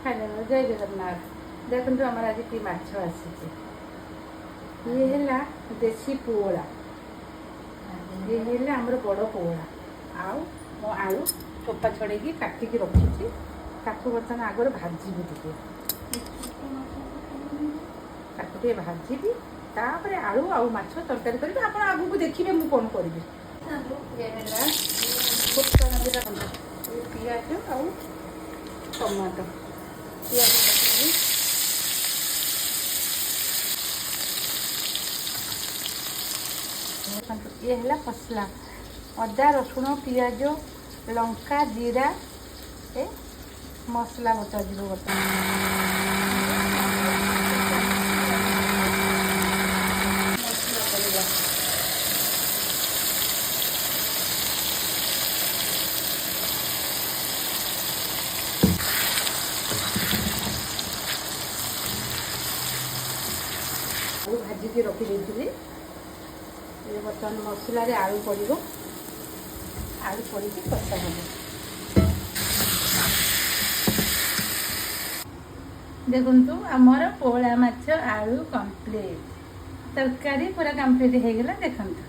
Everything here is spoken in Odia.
ଫାଇନାଲ। ଜୟ ଜଗନ୍ନାଥ। ଦେଖନ୍ତୁ, ଆମର ଆଜି କି ମାଛ ଆସିଛି। ଇଏ ହେଲା ଦେଶୀ ପୋହଳା, ଇଏ ହେଲା ଆମର ବଡ଼ ପୋହଳା। ଆଉ ମୁଁ ଆଳୁ ଚୋପା ଛଡ଼େଇକି କାଟିକି ରଖିଛି। ତାକୁ ବର୍ତ୍ତମାନ ଆଗରୁ ଭାଜିବି ଟିକେ। ତାକୁ ଟିକେ ଭାଜିବି, ତାପରେ ଆଳୁ ଆଉ ମାଛ ତରକାରୀ କରିବି। ଆପଣ ଆଗକୁ ଦେଖିବେ ମୁଁ କ'ଣ କରିବି। ଇଏ ହେଲା ଫୁଟଣ ଜିରା, ପିଆଜ ଆଉ ଟମାଟୋ। ପିଆଜ ପକେଇବି। ଇଏ ହେଲା ମସଲା: ଅଦା, ରସୁଣ, ପିଆଜ, ଲଙ୍କା, ଜିରା। ଏ ମସଲା ବଟା ଯିବ ବର୍ତ୍ତମାନ। ମସଲା କରିବା। ଆଳୁ ଭାଜିକି ରଖିଦେଇଥିଲି। ଏବେ ବର୍ତ୍ତମାନ ମସଲାରେ ଆଳୁ ପଡ଼ିବ। ଆଳୁ ପଡ଼ିକି କଷା ହେବ। ଦେଖନ୍ତୁ, ଆମର ପୋହଳା ମାଛ ଆଳୁ କମ୍ପ୍ଲିଟ୍, ତରକାରୀ ପୁରା କମ୍ପ୍ଲିଟ୍ ହେଇଗଲା। ଦେଖନ୍ତୁ।